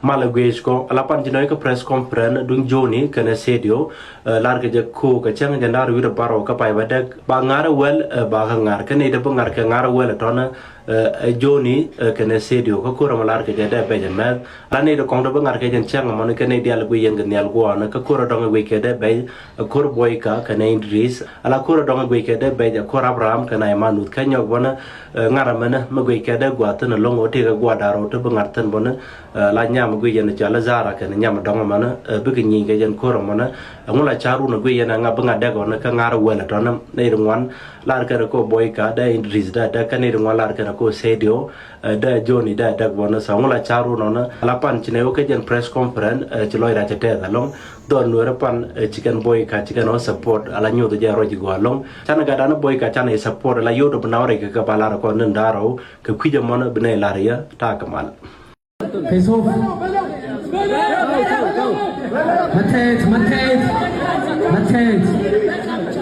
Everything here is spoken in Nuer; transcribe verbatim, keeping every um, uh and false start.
Malɛ guic kɔ ala pan ci nɔy kä press conference duŋ Joni kɛnɛ Sedio. Lar kɛ jɛ ko kɛ cäŋ jɛ nar wi̱r ɛ barɔ kä pay bɛ dɛk ba ŋar ɛ wɛl ba kä ŋar kɛ nɛy dɛ bi ŋar kɛ ŋar ɛ wɛl ɛ tɔnɛ. Joni kɛnɛ Sedio kä kor ɛmɔ lar kɛ jɛ dɛ bɛc ɛ mɛth ala nɛy dɛ kɔŋ dɛ bi ŋar kɛ jɛn cäŋ ɛmɔni kɛ nɛy dial ɛ guic yɛn kɛ nhial guɔɔnɛ kä kor ɛ dɔŋ ɛ guic kɛ dɛ bɛc. Ɛ kor Boyka kɛnɛ Idris ala kor ɛ dɔŋ ɛ guic kɛ dɛ bɛc ɛ kor Abraham kɛnɛ Imanuth kä nyɔk bɔnɛ. Ŋar ɛmɛnɛ mɛ guic kɛ dɛ gua̱a̱th thin ɛlɔŋ ɔ tëëk ɛ gua̱a̱r da̱r ɔ te bi ŋar thin bɔnɛ. La nyam guic yɛn cɔal Zara kɛnɛ nyam dɔŋ ɛmɔnɛ bikɛ nyieny kɛ jɛn kor ɛmɔnɛ. Ɛŋu la ca run guic yɛn ɛŋa bi ŋa dɛk ɔnɛ kä ŋar wɛl ɛ tɔnɛ nɛy ri ŋuan. Lar kɛn ɛ kɔ Boyka dɛ Idris dɛ dɛk kɛ nɛy ri ŋuan lar kɛn ɛ kɔ Sedio. Dɛ Joni dɛ dɛk bɔnɛ so ɛŋu la ca run ɔnɛ la pan ci nɛ wä kä jɛn press conference ci lɔc rac ɛ tɛth ɛlɔŋ. Dhɔl nuɛrä pan ci kɛn Boyka ci kɛn ɔ support ala nyuth jɛ rɔc gɔaa ɛlɔŋ. Canɛ gat dan Boyka canɛ support ala yot bi na wä rɛc kɛ kɛ ba lar ɛ kɔ ni da̱r ɔ. Kɛ kui̱c ɛmɔnɛ bi nɛy lar yɛ ta̱a̱ kɛ mal. Face off. Matet, Matet, Matet.